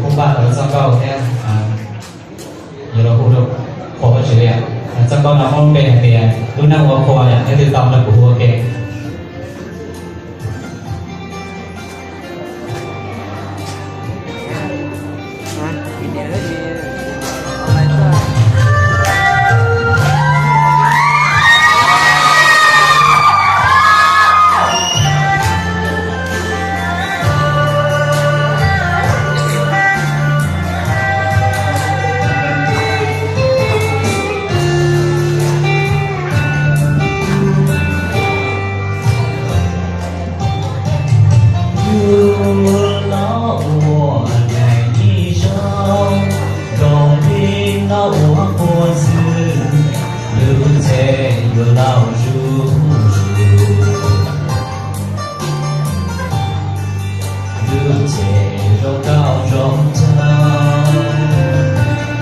Kuv npaj tau lub txoj nkauj thiab yuav los hu rau qhua Vajtswv li. Txoj nkauj no muaj lub npe hais tias lub neej ua qhua yom, leej twg tau no kuv hu ua ke. Yus los ua neeg ib zaug, nrog li no ua qhua xwb, lub txim yuav laus zuj zus. Lub txim zoo nkauj zoo tshaj,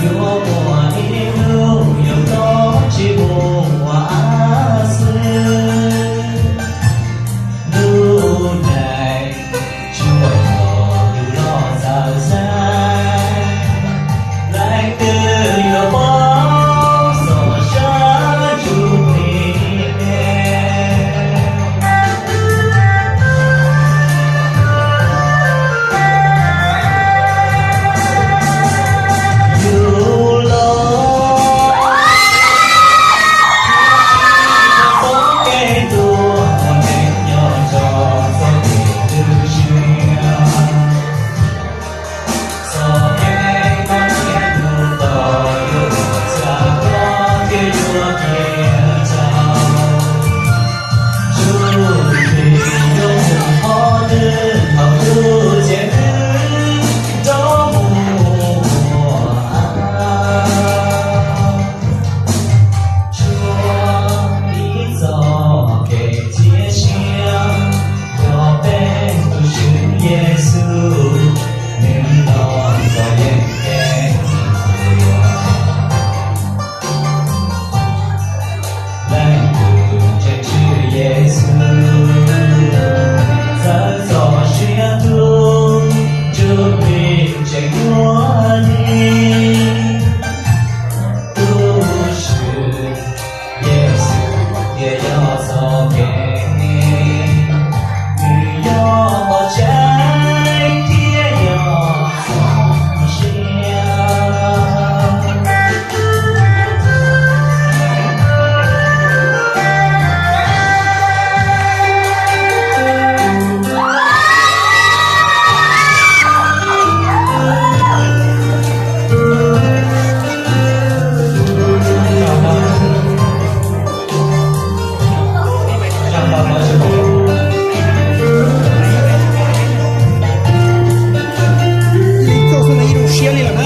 yuav muaj ib hnub yuav tau tsis mus ua av xwb. Lub neej tsuas yog lub los txawv xeeb, leej twg yuav paub txog sab ntsuj plig. Yus los txoj kev tuag ua neeg nyob tso txoj kev hlub siab. Txoj kev koj niam hnub tod yuav ua txhia koj thiaj yuav cia tau. Ntsuj plig yuav mus qhov twg thaum lub txim twb rov mus ua av. Tshuav ib txoj kev txiav siab, yog peb tus Tswv Yexus, nws los txom nyem kev txom nyem. Leej twg ntseeg Tswv Yexus, txawj txoj sia hlub, ntsuj plig tseem muaj li. Tus Tswv Yexus tias yog txoj kev, nws yog qhov tseeb thiab yog txoj sia. Ib txoj xwb no ib zoo siab li lawm.